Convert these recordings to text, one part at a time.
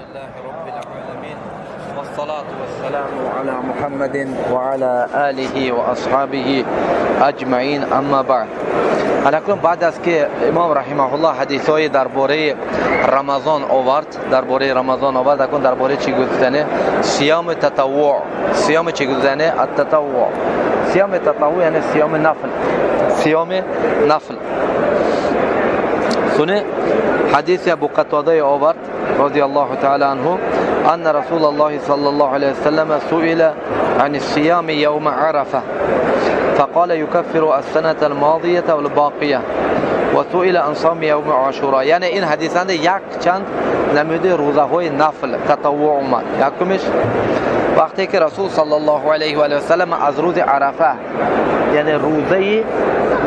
لله رب العالمين والصلاة والسلام على محمد وعلى آله وأصحابه أجمعين أما بعد. Алакун баъд аз ки имом раҳимаҳуллоҳ ҳадисҳои дар бораи Рамазон овард, дар бораи Рамазон овард, акун дар бораи чӣ гуфтане? Сиёми татаввуъ. Сиёми чӣ гуфтане? Ат-татаввуъ. Сиёми татаввуъ яъне сиёми нафл. Сиёми нафл. Суни ҳадиси Абу Қатодаи овард радиаллоҳу таала анҳу анна Расулаллоҳи саллаллоҳу алайҳи васаллам суила ани сиями явма арафа فقال يكفر السنة الماضية والباقية وسئل عن صوم يوم عاشوراء. یعنی این حدیث یک چند نموده روزهای نفل تطوع اومد. یکمش وقتی که رسول صلی الله علیه و آله و سلم از روز عرفه، یعنی روزه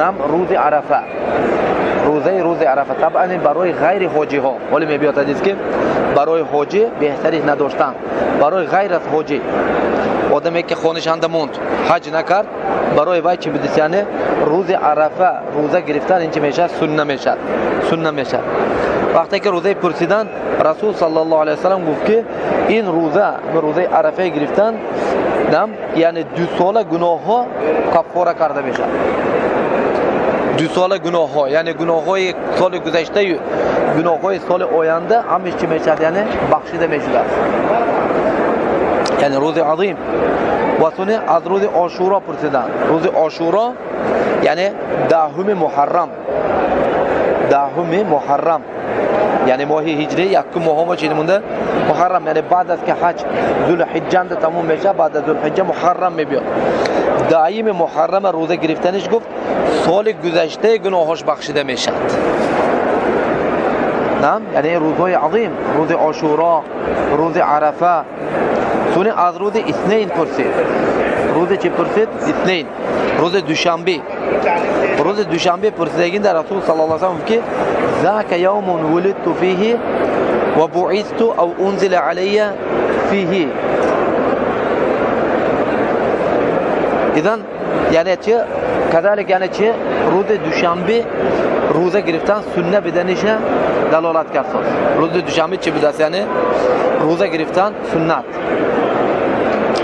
نم روز عرفه، روزه روز عرفه طبعا برای غیر حاجی ها، ولی میبیاد حدیث که برای حاجی بهتری نداشتن، برای غیر از حاجی آدمی که خانه‌شان موند حج نکرد، برای وای چی بود؟ یعنی روز عرفه روزه گرفتن این چی میشه؟ سنت میشه، سنت میشه. وقتی که روزه پرسیدن رسول صلی الله علیه و سلم گفت که این روزه، روزه عرفه گرفتن نم یعنی 2 ساله گناه ها کفاره کرده میشه. 2 ساله گناه ها یعنی گناه های سال گذشته، گناه های سال آینده همش چی میشه؟ یعنی بخشیده میشه. یعنی روز عظیم. و سنه از روز عاشورا پرسیدن. روز عاشورا یعنی 10 محرم، 10 محرم یعنی ماه هجری یکم ماه ما چی مونده؟ محرم. یعنی بعد از که حج ذوالحجه تموم میشه، بعد از ذوالحجه محرم میبیاد. 10 محرم روزه گرفتنش گفت سال گذشته گناهاش بخشیده میشد. نه یعنی روزهای عظیم، روز عاشورا، روز عرفه. سونه از روز اثنین پرسید. روز چی پرسید؟ اثنین. روز دوشنبه. روز دوشنبه پرسیدگین در رسول صلی الله علیه و سلم که ذاک یوم ولدت فیه و بعثت او انزل علی فیه. اذن یعنی چه؟ کذالک یعنی چه؟ روز دوشنبه روزه گرفتن سنت بدنشه دلالت کرد. روز دوشنبه چی بوده؟ یعنی روزه گرفتن سنت.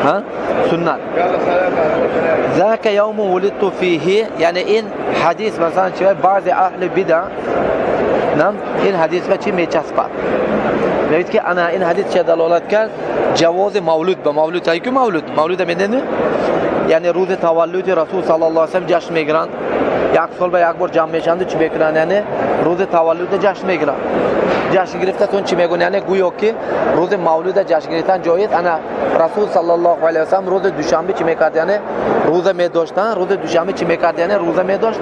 ها؟ سنت. ذاک یوم ولدت فیه یعنی این حدیث مثلا چه بعض اهل بدع نم این حدیث به چی میچسبد؟ میگه که انا این حدیث چه دلالت کرد؟ جواز مولود به مولود های که مولود مولود میدونی؟ یعنی روز تولد رسول صلی الله علیه و سلم جشن میگیرن، یک سال به یک بار جمع میشند چی میکنن؟ یعنی روز تولد جشن میگیرن. جشن گرفتن چی میگن؟ یعنی گویا که روز مولود جشن گرفتن جایز. انا رسول صلی الله علیه و سلم روز دوشنبه چی میکرد؟ یعنی روزه میداشتن. روز دوشنبه چی میکرد؟ یعنی روزه میداشت.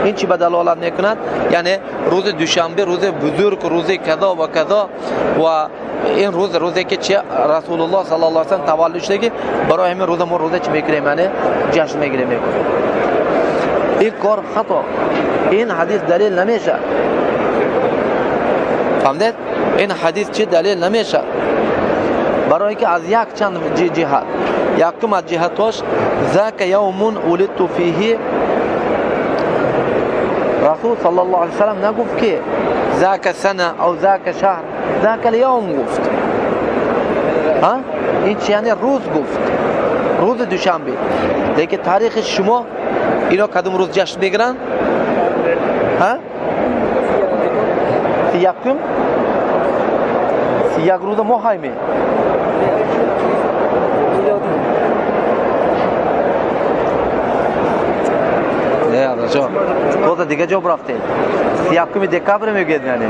این چی به دلالت میکند؟ یعنی روز دوشنبه روز بزرگ، روز کذا و کذا و این روز روزی که چه رسول الله صلی الله علیه و سلم تولد شده که برای همین روز ما روزه چی میکنیم؟ یعنی جشن میگیریم. این کار خطا. این حدیث دلیل نمیشه. فهمید؟ این حدیث چه دلیل نمیشه؟ برای که از یک چند جهت، یکم از جهتاش ذاک یوم ولدت فیه رسول صلی الله علیه و سلم نگفت که ذاک سنه او ذاک شهر، ذاک الیوم گفت. ها؟ این چی یعنی روز گفت، روز دوشنبه. دیگه تاریخ شما اینا کدوم روز جشن میگیرن؟ ها؟ 31 31 روز ماه هایمه. نه آقا تو دیگه جا رفته. 31 دکابر میگید یعنی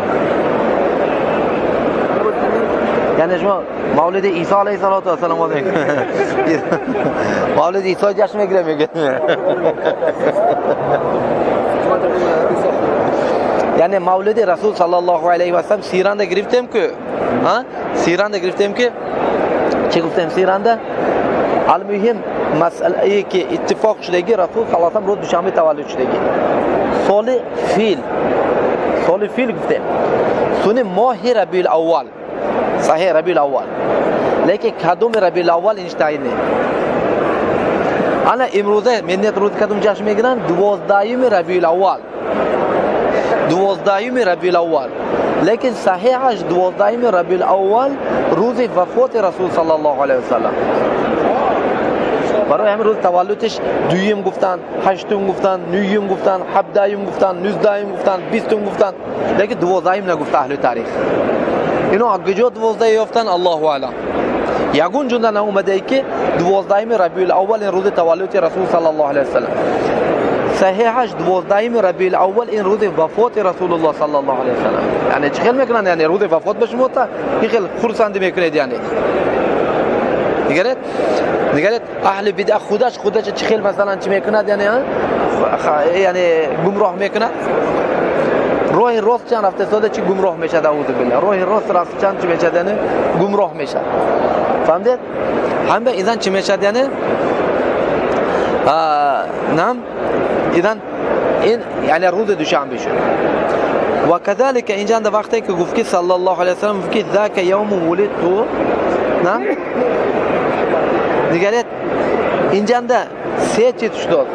یعنی شما مولد عیسی علیه السلام مولد عیسی جشن میگیره میگه. یعنی مولد رسول صلی الله علیه و سلم سیرانده گرفتیم که ها سیرانده گرفتیم که چه گفتیم سیرانده؟ المهم مسئله ای که اتفاق شدگی رسول صلی الله علیه و سلم روز دوشنبه تولد شدگی، سال فیل، سال فیل گفتیم، سن ماه ربیع الاول، صحیح ربیع الاول، لیکن کدوم ربیع الاول اینش تعیین نه. انا امروزه منت روز کدوم جشن میگیرن؟ 12 ربیع الاول. 12 ربیع الاول، لیکن صحیحش 12 ربیع الاول روز وفات رسول صلی الله علیه و سلم. برای همین روز تولدش دویم گفتن، هشتم گفتن، نهیم گفتن، هفدهم گفتن، نوزدهم گفتن، بیستم گفتن، لیکن 12 نگفت اهل تاریخ. اینا از کجا 12 یافتن الله اعلم. یگون جنده اومده ای که 12 ربیع الاول این روز تولد رسول صلی الله علیه و سلم. صحیحش 12 ربیع الاول این روز وفات رسول الله صلی الله علیه و سلم. یعنی چه خیلی میکنن؟ یعنی روز وفات به شما تا این خیلی خرسندی میکنید. یعنی نگرید اهل بدع خودش چه خیلی مثلا چی میکند؟ یعنی یعنی گمراه میکند. راه راست چند رفته ساده چی گمراه میشه؟ اعوذ بالله. راه راست رفت چند چی میشه؟ یعنی گمراه میشه. فهمید؟ هم به ایزن چی میشه؟ یعنی نعم ایزن این یعنی روز دوشنبه شد. و كذلك اینجا وقتی که گفت که صلی الله علیه و سلم گفت که ذاک یوم ولدت، نعم نگرید اینجا سه چیز شد.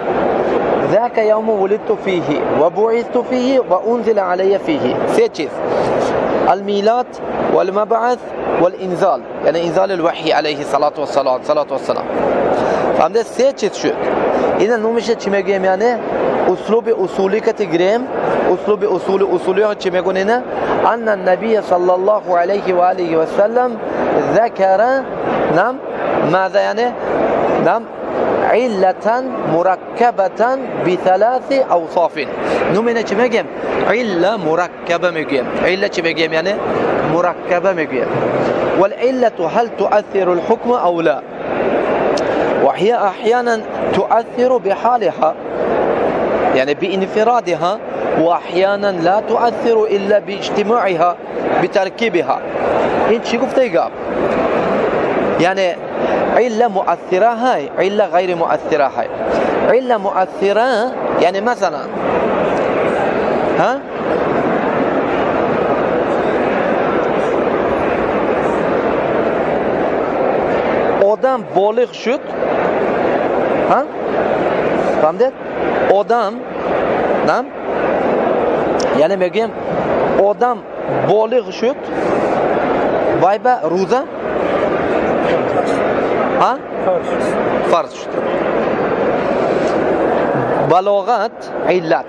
ذاك يوم ولدت فيه وبعثت فيه وأنزل علي فيه. سه چیز: الميلاد والمبعث والإنزال، یعنی انزال الوحی علیه الصلاة والسلام. فهمده؟ سه چیز شد. اینا نومش چی میگیم؟ یعنی اسلوب اصولی که تگریم، اسلوب اصولی ها چی میگن؟ اینا ان النبی صلی الله علیه و آله و سلم ذکر نعم ماذا؟ یعنی نعم علة مركبة بثلاث أوصاف. نومنا چی میگیم؟ علة مركبة میگیم. علة چی میگیم؟ یعنی مركبة میگیم. والعلة هل تؤثر الحكم أو لا؟ وهي أحيانا تؤثر بحالها، يعني بانفرادها، وأحيانا لا تؤثر إلا باجتماعها بتركيبها. این چی گفته گپ؟ یعنی علة مؤثرة هاي، علة غير مؤثرة هاي. علة مؤثرة يعني مثلا ها آدم بالغ شد، ها فهمید؟ آدم نعم یعنی میگیم آدم بالغ شد وای به روزه ها فرض شد. بلاغت علت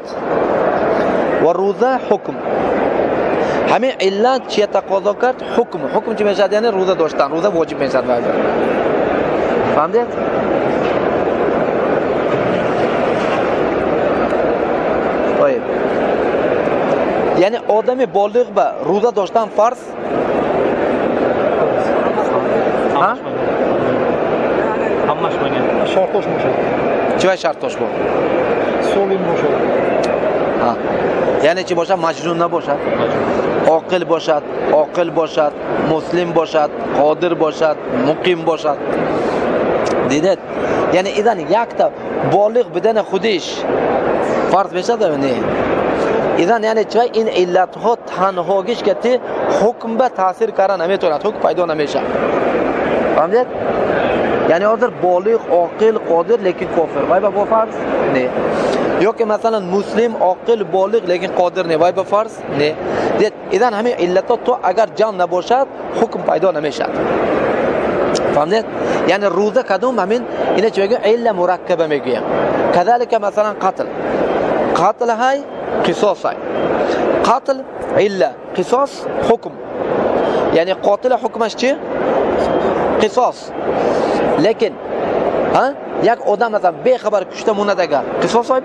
و روزه حکم. همین علت چی تقاضا کرد؟ حکم. حکم چی میشد؟ یعنی روزه داشتن، روزه واجب میشد. فهمید؟ طيب یعنی آدم بالغ به روزه داشتن فرض ها؟ شرطش باشد. چه شرطش بود؟ سالم باشد. ها یعنی چی باشد؟ مجنون نباشد، عاقل باشد، عاقل باشد، مسلم باشد، قادر باشد، مقیم باشد. دیدید؟ یعنی اذن یک تا بالغ بدن خودش فرض میشد یا نه؟ اذن یعنی چه این علت ها تنهاگیش که حکم به تاثیر کردن نمیتونه، حکم پیدا نمیشه. فهمید؟ یعنی حاضر بالغ، عاقل، قادر لیکن کافر، وای با فرض نه. یا که مثلا مسلم، عاقل، بالغ لیکن قادر نه، وای با فرض نه. اذن همین علت ها تو اگر جمع نباشد حکم پیدا نمیشد. فهمید؟ یعنی روزه کدوم همین اینه چه میگیم عله مرکبه میگیم. كذلك مثلا قتل، قتل های قصاص های. قتل عله، قصاص حکم. یعنی قاتل حکمش چی؟ قصاص. لیکن ها یک آدم مثلا بی خبر کشته مونه اگر قصاص های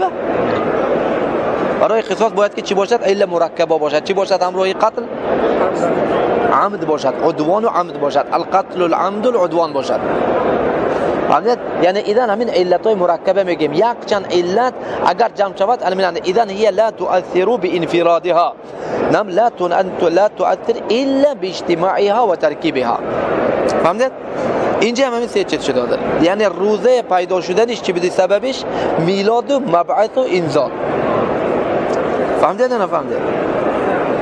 برای قصاص باید که چی باشد؟ عله مرکبه باشد. چی باشد همراه قتل؟ عمد باشد، عدوان و عمد باشد. القتل العمد العدوان باشد. فهمید؟ یعنی اذن همین علتهای مرکبه میگیم. یک چند علت اگر جمع شود اذن هي لا تؤثر بانفرادها، نعم لا تؤثر الا باجتماعها و ترکیبها. فهمید؟ اینجا هم همین سه چیز شده. یعنی روزه پیدا شدنش چی بوده سببش؟ میلاد و مبعث و انزال. فهمید یا نفهمید؟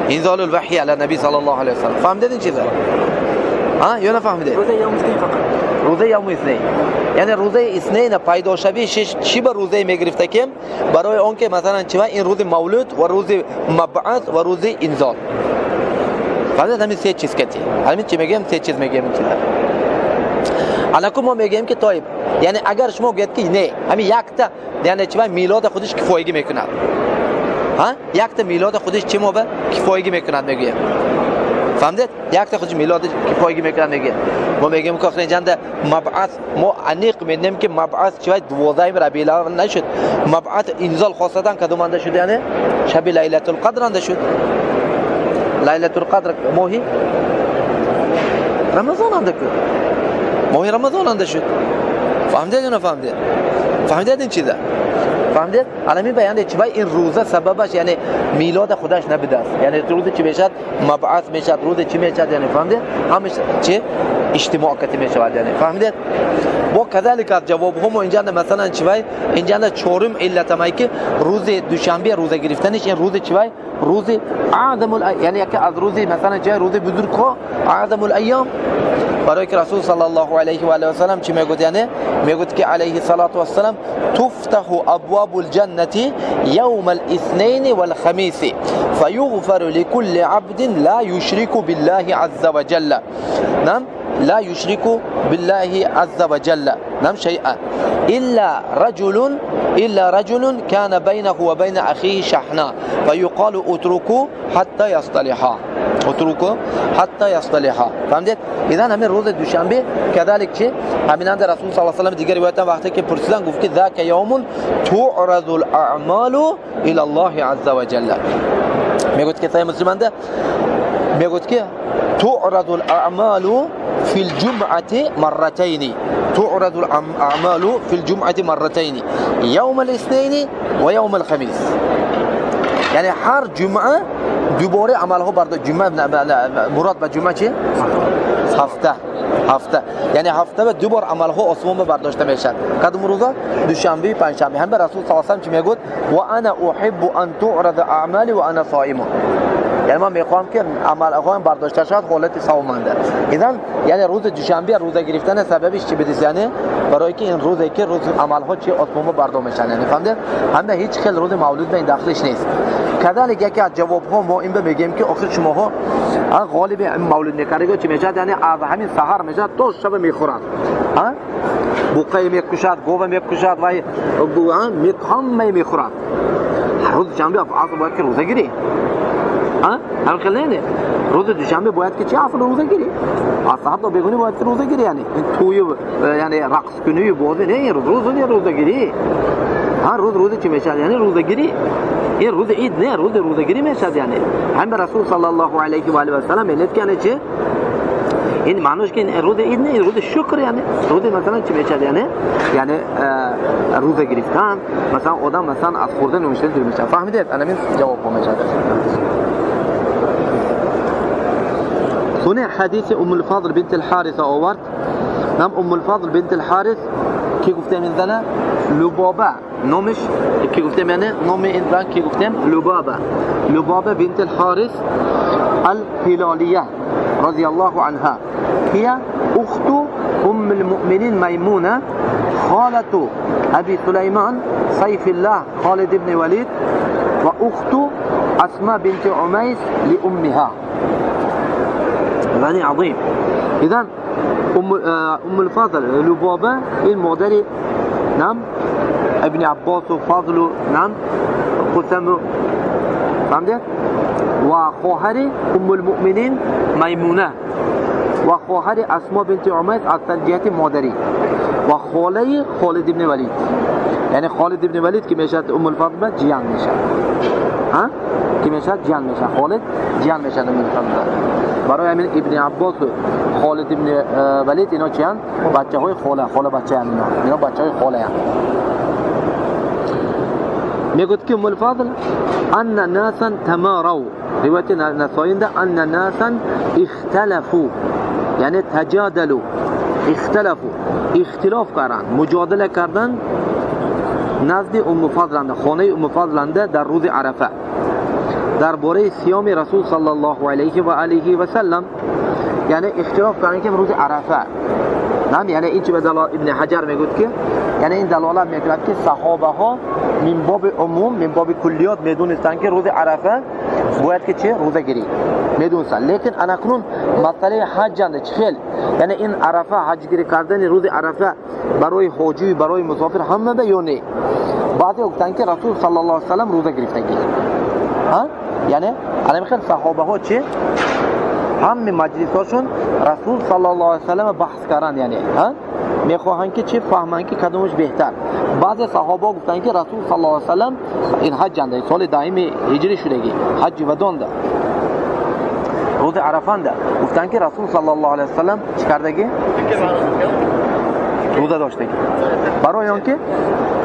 انزال الوحی علی نبی صلی الله علیه و سلم. فهمیدید این چیزا؟ Ҳа, ё нафаҳмидед? Рӯзаи يوم الاثنين фақат. Рӯзаи يوم الاثنين, яъне рӯзаи اثنین пайдошавӣ чӣ ба рӯзае мегирифтакем? Барои он ки масалан чива ин рӯзи мавлуд ва рӯзи мабъас ва рӯзи инзол. Фаҳмидед? Ҳамин се чиз кати, ҳамин чӣ мегӯем, се чиз мегӯем. Ин чиза алаку мо мегӯем ки طيب, яъне агар шумо гӯед ки не, ҳамин якта, яъне чива милода худиш кифоягӣ мекунад, ҳа, якта милода худиш чӣ мо ба кифоягӣ мекунад мегӯем. Фаҳмидед? Якта худиш милода кифоягӣ мекунад мегӯем. Мо мегӯем ки охир инҷанда мабъас мо аниқ медонем ки мабъас чива 12-уми рабиул нашуд. Мабъас инзол хосатан кадоманда шуд? Яъне шаби лайлатул қадр анда шуд. Лайлатул қадр моҳи рамазон анда ку, моҳи рамазон анда шуд. Фаҳмидед ё нафаҳмидед? Фаҳмидед ин чиза? Фаҳмидед? Алами ба яъне чива ин рӯза сабабаш, яъне милода худаш набудааст, яъне рӯзи чӣ мешавад, мабъас мешавад, рӯзи чӣ мешавад, яъне фаҳмидед, ҳамаш чи иҷтимоъ кати мешавад, яъне фаҳмидед. Бо كذلك аз ҷавобҳо мо инҷанда масалан чивай инҷанда чорум иллатамай ки рӯзи душанбе рӯза гирифтаниш ин рӯзи чивай рӯзи أعظم, яъне яке аз рӯзи масалан чивай рӯзи бузургҳо, أعظم الأيام. Барои ки расул صلى الله عليه وآله وسلم чӣ мегӯд? Яъне мегӯд ки عليه الصلاة والسلام: تفتح أبواب الجنة يوم الاثنين والخميس فيغفر لكل عبد لا يشرك بالله عز وجل، نعم، لا يشرك بالله عز وجل، نعم، شيئا إلا رجل كان بينه وبين أخيه شحناء فيقال اتركوا حتى يصطلحا، اتركوا حتى يصطلحا. فهمتید؟ إذن همین روز دوشنبه كذلك چی همینند رسول صلی الله علیه و سلم دیگر روایت وقتی که پرسیدن گفت که ذاك يوم تعرض الأعمال إلى الله عز وجل. میگوید که صحیح مسلمانده میگوید که تعرض الأعمال في الجمعة مرتين، تعرض الأعمال في الجمعة مرتين، يوم الاثنين ويوم الخميس. یعنی هر جمعه دوباره عملها برد. جمعه مراد به جمعه چی؟ هفته. هفته یعنی هفته و دو بار عملها آسمان برداشته میشد. کدوم روزا؟ دوشنبه، پنجشنبه. هم به رسول صلی الله علیه و چی میگفت؟ وانا احب ان تعرض اعمالی وانا صائم. یعنی من میخوام که عمل اقام برداشته شد حالت صومنده. إذن یعنی روز دوشنبه روزه گرفتن سببش چی بدیس؟ یعنی برای که این روزه که روز عمل ها چی آسمان برداشته میشن. یعنی فهمیدید؟ هم هیچ خیلی روز مولود به این داخلش نیست. كذلك یکی از جواب ها ما این میگیم که آخر شماها غالب مولود نکردگی چی میشد؟ یعنی از همین سحر میشد تا شب میخورند، ها، بوقه میکشد، گوه میکشد و همه میخورند. روز شنبه اصلا باید که روزه گیری، ها، هم خیلی نه، روز دوشنبه باید که چی اصلا روزه گیری، از سحر تا بگونی باید که روزه گیری. یعنی این توی یعنی رقص کنی بازی نه، این روز روز روزه گیری، ها، روز روز چی میشد؟ یعنی روزه گیری. این روز عید نه، روز روزه گیری میشد. یعنی هم به رسول صلی الله علیه و آله و سلم علت که چه این معنیش که این روز عید نه، این روز شکر، یعنی روز مثلا چی میشد؟ یعنی روزه گرفتن مثلا آدم مثلا از خوردن نوشیدن دور میشه. فهمیدید؟ انا من جواب میشه. سنة حدیث ام الفضل بنت الحارث آورد. نام ام الفضل بنت الحارث کی گفتیم این زنه؟ لبابه نامش کی گفتیم؟ یعنی نام این زن کی گفتیم؟ لبابه. لبابه بنت الحارث الهلالیه رضی الله عنها، هي أخت أم المؤمنين ميمونة، خالة أبي سليمان سيف الله خالد بن وليد، وأخت أسماء بنت عميس لأمها. غني عظيم. إذن أم الفضل لبابة المادر، نعم، ابن عباس و فضل، نعم، قسم، فهمت؟ و خواهر ام المؤمنین میمونه و خواهر اسما بنت عمیس از جهت مادری و خاله خالد ابن ولید. یعنی خالد ابن ولید که میشد ام الفضل جیان میشد، ها، که میشد جیان میشد، خالد جیان میشد ام الفضل. برای همین ابن عباس و خالد ابن ولید اینا چیان؟ بچه های خاله، خاله بچه هم اینا بچه های خاله هم. میگوید که ام الفضل ان ناسا تماروا، روایت نسائی ان ناسا اختلفوا، یعنی تجادلوا، اختلفوا، اختلاف کردن، مجادله کردن نزد ام فضل، خانه ام فضل در روز عرفه درباره صیام رسول صلی الله علیه و آله و سلم. یعنی اختلاف کردن که روز عرفه نعم یعنی این چی به دلالت ابن حجر میگوید که یعنی این دلالت میکند که صحابه ها من باب عموم من باب کلیات میدونستند که روز عرفه باید که چه روزه گیری میدونستند. لیکن انکنون مسئله حج اند چخیل یعنی این عرفه حج گیری کردن روز عرفه برای حاجی برای مسافر همه به یا نه؟ بعضی گفتند که رسول صلی الله علیه و سلم روزه گرفتگی ها یعنی الان خیلی صحابه ها چه همه مجلساشون رسول صلی الله علیه و سلم بحث کردن یعنی ها میخواهند که چه فهمند که کدومش بهتر. بعضی صحابه گفتند که رسول صلی الله علیه و سلم این حج انده سال دائمی هجری شدگی حج ودانده روز عرفانده گفتند که رسول صلی الله علیه و سلم چیکاردگی روزه داشتگی برای آنکه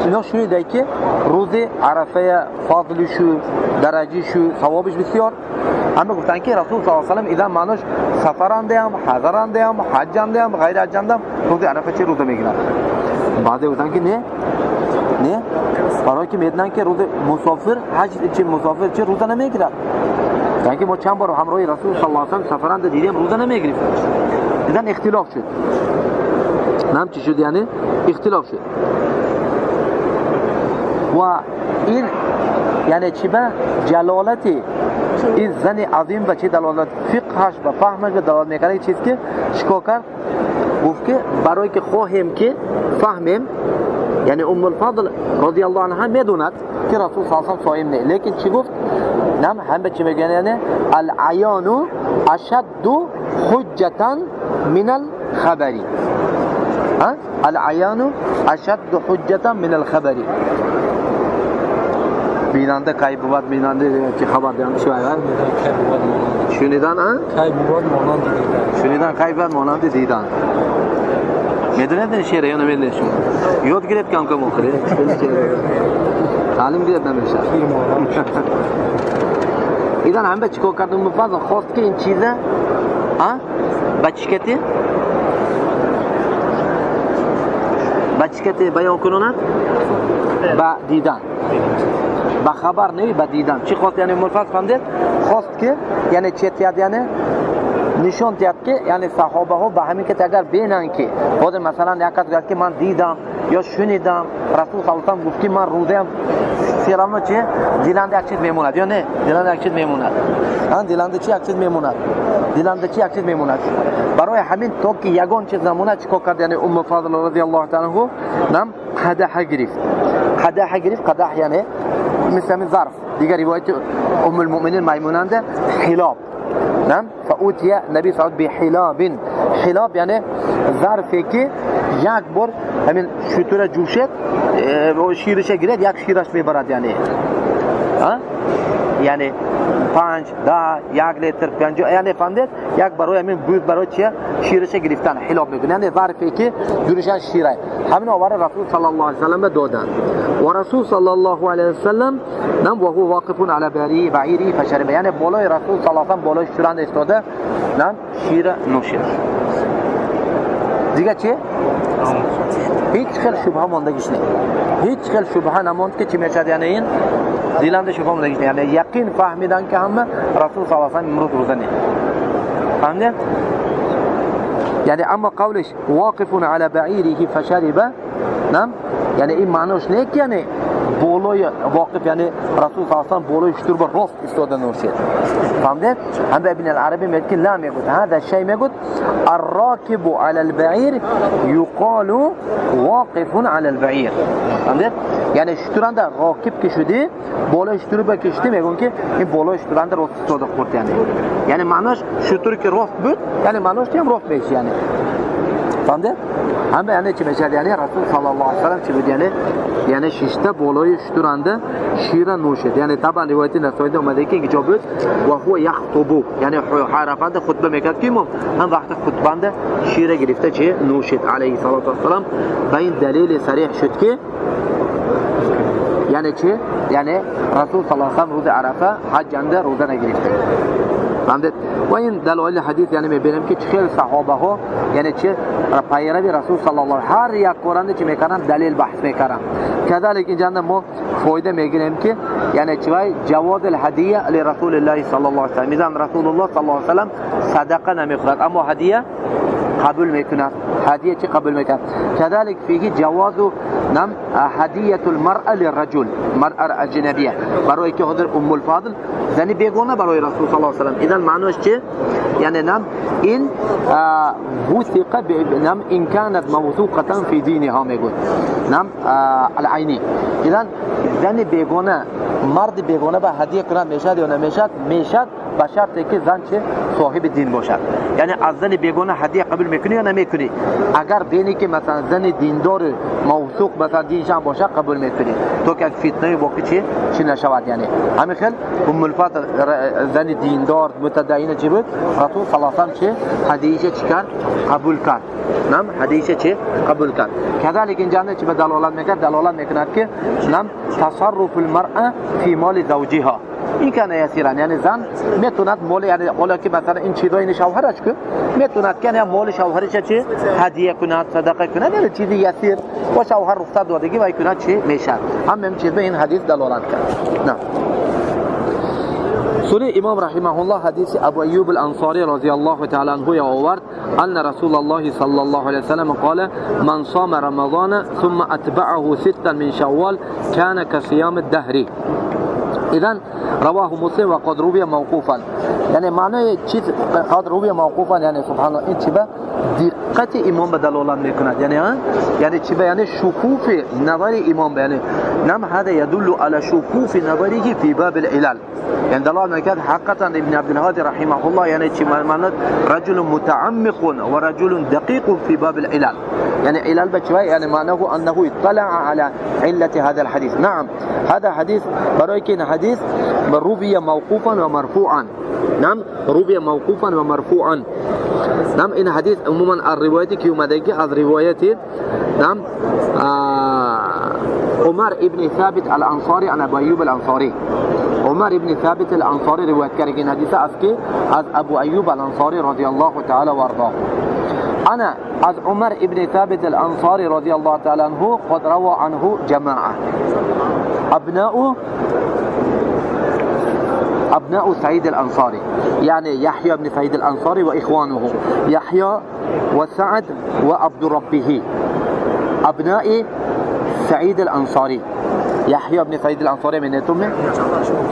اینا شنیده که روز عرفه فضلشو درجهشو ثوابش بسیار. همه گفتن که رسول صلی الله علیه و سلم اذا معناش سفرانده هم حضرانده هم حجانده هم غیر حجانده هم روز عرفه چه روزه میگیرن. بعضی گفتن که نه نه برای که میدونن که روز مسافر حج چه مسافر چه روزه نمیگیرن. گفتن که ما چند بار همراه رسول صلی الله علیه و سلم سفرانده دیدیم روزه نمیگیریم. دیدن اختلاف شد. نام چی شد یعنی اختلاف شد. و این یعنی چی به جلالت این زن عظیم به چه دلالت فقهش به فهمش به دلالت میکنه چیز که چیکار کرد گفت که برای که خواهیم که فهمیم یعنی ام الفضل رضی الله عنها میدوند که رسول صلی الله علیه و صایم نه لیکن چی گفت نم هم به چی میگن یعنی العیان اشد حجة من الخبر ها العیان اشد حجة من الخبر بیننده کی بود بیننده چه خبر دهند شوید شنیدن ها کی بود مانند دیدن شنیدن کی بود مانند دیدن میدونید این شعر یا نمیدونید شما یاد گرفت کم کم آخره تعلیم گرفت نمیشه. ایدان هم به چیکار کردم مفضل خواست که این چیزه ها بچکتی بچکتی بیان کنند با دیدن با خبر نه با دیدن چی خواست یعنی مفضل فهمید خواست که یعنی چه تیاد یعنی نشون تیاد که یعنی صحابه ها به همین که اگر بینن که خود مثلا یک کس گفت که من دیدم یا شنیدم رسول صلی الله علیه و گفت که من روزه سیرامو چه دیلنده یک چیز میموند یا نه دیلنده یک چیز میموند ها دیلنده چی یک چیز میموند دیلنده چی یک چیز میموند برای همین تا که یگان چیز نمونه چیکار کرد یعنی ام فضل رضی الله تعالی عنه نم قدح گرفت قدح گرفت قدح یعنی مثل همین ظرف دیگر روایت ام المؤمنین میموننده حلاب نعم فأوتي النبي صلى الله عليه وسلم بحلاب حلاب یعنی ظرفی که یک بار همین شتر جوشید شیرش گرفت یک شیرش میبرد یعنی ها یعنی 5 10 1 لیتر 5 یعنی فهمید یک برای همین بود برای چیه شیرش گرفتن حلاب میگن یعنی ظرفی که جوشش شیره همین آور رسول صلی الله علیه و سلم دادن و رسول صلی الله علیه و سلم نم و هو واقف علی بعیری فشرب یعنی بالای رسول صلی الله علیه و سلم بالای شتران ایستاده نم شیر نوشید. دیگه چه هیچ خیلی شبهه ماندگیش نه هیچ خیلی شبهه نماند که چی میشد یعنی این دیلنده شبهه ماندگیش نه یعنی یقین فهمیدن که همه رسول صلی الله علیه و سلم امروز روزه نه فهمیدن یعنی اما قولش واقف على بعیره فشرب نعم یعنی این معناش نه که یعنی بالای واقف یعنی رسول صلی الله علیه و سلم بالای شتر بر راست ایستاده نوشید فهمیدید هم ابن العربی میگه که لا میگه هذا الشيء میگه الراكب على البعير يقال واقف على البعير فهمیدید یعنی شترانده راکب که شده بالای شتر با کشته میگن که این بالای شترانده راست ایستاده خورد یعنی یعنی معناش شتر که راست بود یعنی معناش هم راست میشه یعنی فهمیدید هم یعنی چی میشه یعنی رسول صلی الله علیه و سلم چی بود یعنی یعنی ششته بالای شترانده شیر نوشید یعنی طبعا روایت نسائی اومده که اینجا بود و هو یخطب یعنی عرفه خطبه میکرد که امام هم وقت خطبه شیر گرفته چه نوشید علیه الصلاه و السلام. به این دلیل صریح شد که یعنی چه یعنی رسول صلی الله علیه و سلم روز عرفه حج انده روزه نگرفته. فهمید و این دلایل حدیث یعنی میبینیم که خیلی صحابه ها یعنی چه پیروی رسول صلی الله هر یک قرآن چه میکنن دلیل بحث میکنن. كذلك اینجا ما فایده میگیریم که یعنی چه جواز الهدیه لرسول الله صلی الله علیه و سلم. میزان رسول الله صلی الله علیه و سلم صدقه نمیخورد اما هدیه قبول میکند. هدیه چه قبول میکند؟ كذلك فيه جواز نم هدیه المرأة للرجل، مرأة اجنبیه، برای که حضر ام الفضل زنی بیگانه برای رسول صلی الله علیه و سلم. اذا معناش چه؟ یعنی نم این وثقه نم ان كانت موثوقه في دينها میگوید نم العینی. اذا زن بیگانه مرد بیگانه به هدیه کنند میشد یا نمیشد؟ میشد به شرطی که زن چه صاحب دین باشد. یعنی از زن بیگانه هدیه قبول میکنی یا نمیکنی؟ اگر بینی که مثلا زن دیندار موثوق مثلا دینش هم باشه قبول میکنی تو که فتنه واقعی چی نشود. یعنی همین خیلی ام الفضل زن دیندار متدین چی بود؟ رسول صلی الله علیه و سلم چه هدیه چی کرد؟ قبول کرد. نم هدیه چه قبول کرد. كذلك اینجا چه به دلالت میکرد؟ دلالت میکند که نم تصرف المرأة في مال زوجها این کنه یسیرن، یعنی زن میتوند مال، یعنی حالا که مثلا این چیزای این شوهرش که میتوند که یعنی مال شوهرش چه هدیه کند، صدقه کند، یعنی چیزی یسیر و شوهر رخصت دادگی و کند چی میشه. هم چیز به این حدیث دلالت کرد. نه سوره امام رحمه الله حدیث ابو ایوب الانصاری رضی الله تعالی عنه آورد ان رسول الله صلی الله علیه وسلم قال من صام رمضان ثم اتبعه ستا من شوال كان كصيام الدهر. اذا رواه مسلم وقد روي موقوفا. یعنی معنی چیز قد روی موقوفا یعنی سبحان الله این چی به دقت امام به دلالت میکند. یعنی یعنی چی به یعنی شفوف نظر امام، یعنی نم هذا يدل على شفوف نظره في باب العلل. یعنی دلالت میکند حقیقتا ابن عبد الهادي رحمه الله یعنی چی معنی رجل متعمق و رجل دقيق في باب العلل. يعني علل بچوي يعني معناه انه اطلع على علة هذا الحديث. نعم هذا حديث برای که حدیث روی موقوفا و مرفوعا. نعم روی موقوفا و مرفوعا. نعم این حدیث عموما الروایتی که اومده که از روایت نعم عمر ابن ثابت الانصاری عن ابو ایوب الانصاری. عمر ابن ثابت الانصاری روایت کرده این حدیث از که از ابو ایوب الانصاری رضی الله تعالی و ارضاه. انا از عمر ابن ثابت الانصاری رضی الله تعالی عنه قد روى عنه جماعه أبناء سعيد الأنصاري، يعني يحيى بن سعيد الأنصاري وإخوانه يحيى وسعد وعبد ربه، أبناء سعيد الأنصاري. يحيى بن سعيد الأنصاري من نتومه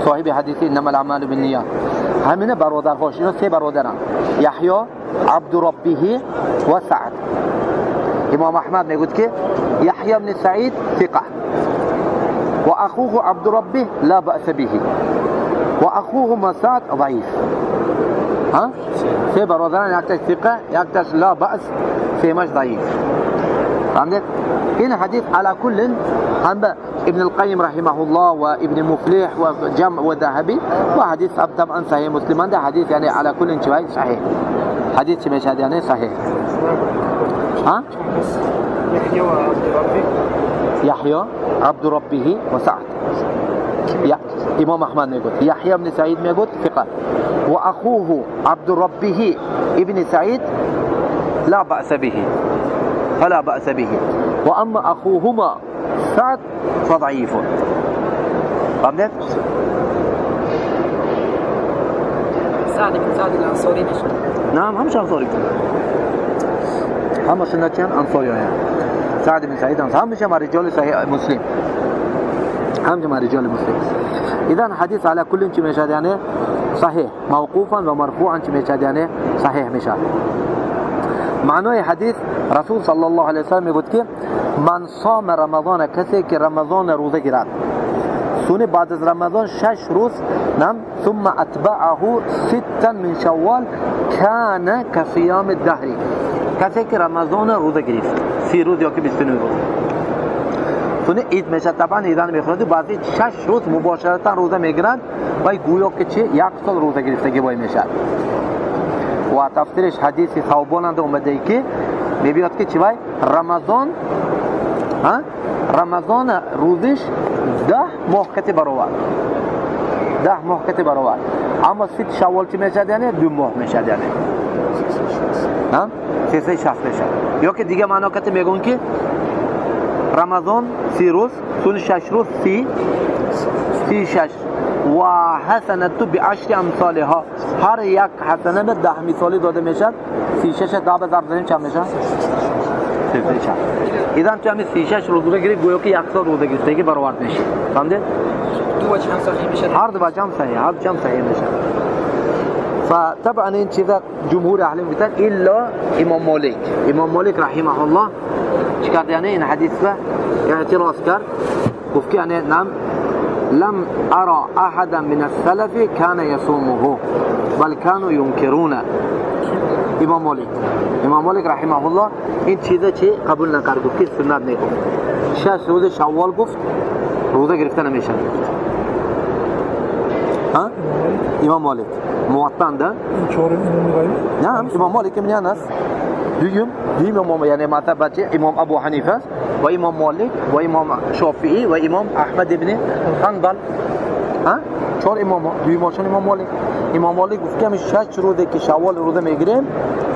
صاحب حديث إنما الأعمال بالنيات. همینه برادرهاش، اینا سه برادرن، یحیی، عبد ربه و سعد. امام احمد میگوید که یحیی بن سعید ثقه و اخوه عبد ربه لا بأس به و اخوهما سعد ضعیف. ها سه برادران، یک تاش ثقه، یک تاش لا بأس، سیمش ضعیف. فهمت؟ این حدیث على كل هم ابن القيم رحمه الله وابن مفلح وجمع وذهبي وحديث طبعا صحيح مسلم. ده حديث يعني على كل شيء صحيح. حديث مش يعني صحيح. ها؟ يحيى وعبد ربه، يحيى عبد ربه وسعد. امام احمد میگوید یحیی بن سعید میگوید ثقه و اخوه عبد ربه ابن سعید لا بأس به، فلا بأس به، واما اخوهما سعد فضعیف. فهمت؟ سعد بن سعد الانصاری میشه. نعم همش انصاری، همش نچن انصاری يعني. سعد بن سعید انصاری همش هم رجال صحیح مسلم، هم رجال مسلم. اذا حدیث على كل چی میشد یعنی صحیح موقوفا و مرفوعا چی میشد یعنی صحیح میشد. معنای حدیث رسول صلی الله علیه و سلم میگوید که من صام رمضان، کسی که رمضان روزه گیرد، سونه بعد از رمضان 6 روز نم ثم اتبعه 6 من شوال كان كصيام الدهر. کسی که رمضان روزه گرفت 30 روز یا که 29 روز، سونه عید میشه طبعا ایدان میخورد، بعضی 6 روز مباشرتا روزه میگیرند و گویا که چه یک سال روزه گرفتگی وای میشه. و تفسیرش حدیث ثوبان اومده که میبینید که چی وای رمضان، ها رمضان روزش 10 ماه کتی برابر. 10 ماه کتی برابر. اما ست شوال چی میشد؟ یعنی 2 ماه میشد، یعنی ها 360 میشد. یا که دیگه معنا کتی میگن که رمضان 30 روز، سون 6 روز 36 و حسنت بعشر امثالها، هر یک حسنه به 10 مثالی داده میشد. 36 ده به ضرب زنیم چند میشه؟ 36. اذا تو همین 36 روزه گیری گویا که یک سال روزه گرفتگی برآورد میشه. فهمیدی؟ دو وجه هم صحیح میشه. هر دو وجه هم صحیح، هر دو هم صحیح میشه. فطبعا این چیزا جمهور اهل گفتن الا امام مالک. امام مالک رحمه الله چیکار، یعنی این حدیث به اعتراض کرد، گفت که یعنی نعم لم ارى احدا من السلف كان يصومه بل كانوا ينكرون. امام مالک رحمه الله این چیزا چی قبول نکرد، گفت که سنت نگفت. 6 روز شوال گفت روزه گرفته نمیشه. ها امام مالک موطن ده نعم امام مالک ابن انس دویم امام، یعنی معتبر امام ابو حنیفه و امام مالک و امام شافعی و امام احمد ابن حنبل. ها 4 امام، دویمشون امام مالک. امام مالک گفت که 6 روزه که شوال روزه میگیریم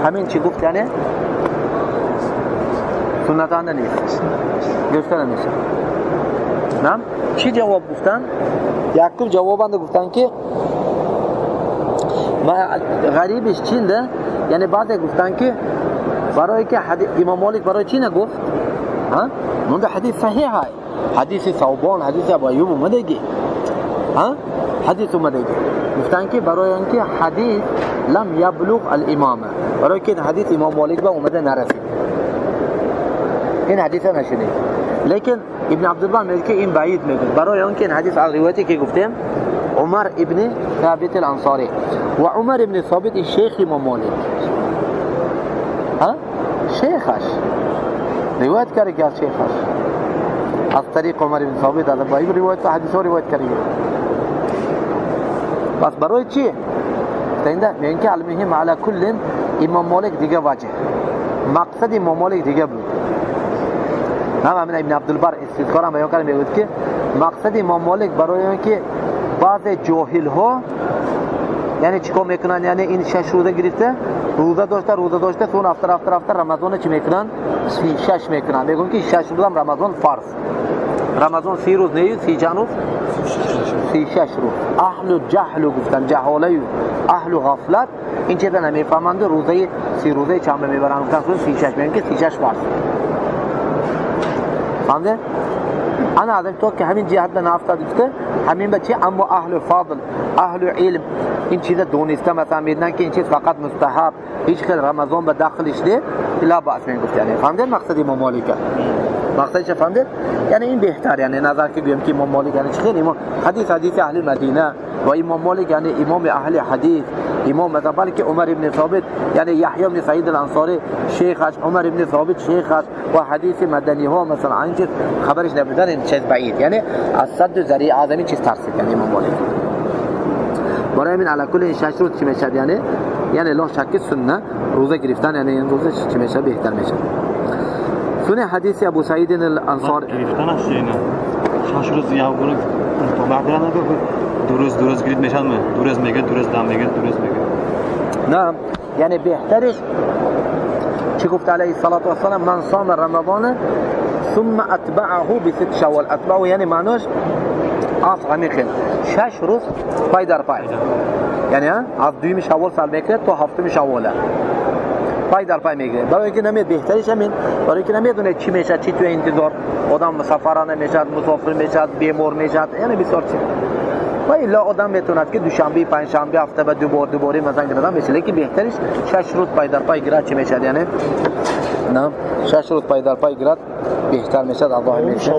همین چی گفت، یعنی سنت نیست، گرفته نمیشه. نعم چی جواب گفتن؟ یعقوب جوابند گفتن که غریبش چینده، یعنی بعضی گفتن که برای که امام مالک برای چی نگفت؟ ها؟ مونده حدیث صحیح های، حدیث ثوبان، حدیث ابو ایوب اومدگی، ها؟ حدیث اومدگی. گفتن که برای اینکه حدیث لم یبلغ الامامه، برای که حدیث امام مالک به اومده نرسید، این حدیث نشنید. لیکن ابن عبدالبر میگه که این بعید میگه، برای اینکه این حدیث از روایتی که گفتیم عمر ابن ثابت الانصاری و عمر ابن ثابت شیخ امام مالک، ها شیخش روایت کرده که از شیخش از طریق عمر ابن ثابت از ابو ایوب روایت حدیث روایت کرده. پس برای چی؟ تا میگن که المهم علی کل امام مالک دیگه وجه مقصد امام مالک دیگه بود. هم همین ابن عبدالبر استذکار هم بیان کرد، میگه که مقصد امام مالک برای اینکه بعض جاهل ها یعنی چیکار میکنن، یعنی این 6 روزه گرفته روزه داشته سون افتر رمضان چی میکنن؟ 36 میکنن. میگن که 6 روز هم رمضان فرض، رمضان 30 روز نه 30 چند روز؟ 36 روز. اهل جهل گفتن، جهاله اهل غفلت این چیزا نمیفهمند، روزه 30 روزه چند میبرن؟ گفتن 36، میگن که 36 فرض. فهمیده؟ انا آدم تو که همین جهت به نافتاد گفته همین بچه. اما اهل فضل اهل علم این چیزا دونسته مثلا میدونن که این چیز فقط مستحب، هیچ خیلی رمضان به داخلش نه، لا باس میگفت. یعنی فهمیده مقصد امام مالک، مقصدش فهمیده؟ یعنی این بهتر، یعنی نظر که گویم که امام مالک یعنی خیلی امام حدیث اهل مدینه و امام مالک یعنی امام اهل حدیث، امام مثلا بلکه عمر ابن ثابت یعنی یحیی بن سعید الانصاری شیخش، عمر ابن ثابت شیخش و حدیث مدنی ها مثلا این چیز خبرش نبودن، این چیز بعید، یعنی از صد ذریعه اعظمی چیز ترسید یعنی امام مالک. برای من علی کل 6 روز چی میشد؟ یعنی لا شک سنت روزه گرفتن، یعنی این روزه چی میشه؟ بهتر میشه. سنه حدیث ابو سعید الانصاری گرفتنش اینه 6 روز یا گروه مطابقت نداره، دو روز گرفت میشن، دو روز میگه، دو روز دم میگه، دو روز میگه. نعم یعنی بهترش چی گفت علیه الصلاة والسلام؟ من صام رمضان ثم اتبعه بست شوال. اتبعه یعنی معناش از همین 6 روز پای در پای، یعنی از دویم شوال سال میکنه تا هفتم شواله پای در پای میگیره. برای اینکه نمید بهترش همین، برای اینکه نمیدونه چی میشه، چی تو انتظار آدم سفرانه میشه، مسافر میشه، بیمار میشه، یعنی بسیار چیز. و الا آدم میتوند که دوشنبه پنجشنبه هفته به دوباره مثلا گرفتن میشه، لیکن بهترش 6 روز پای در پای گرفت چی میشه؟ یعنی نه 6 روز پای در پای گرفت بهتر میشه. الله میشه.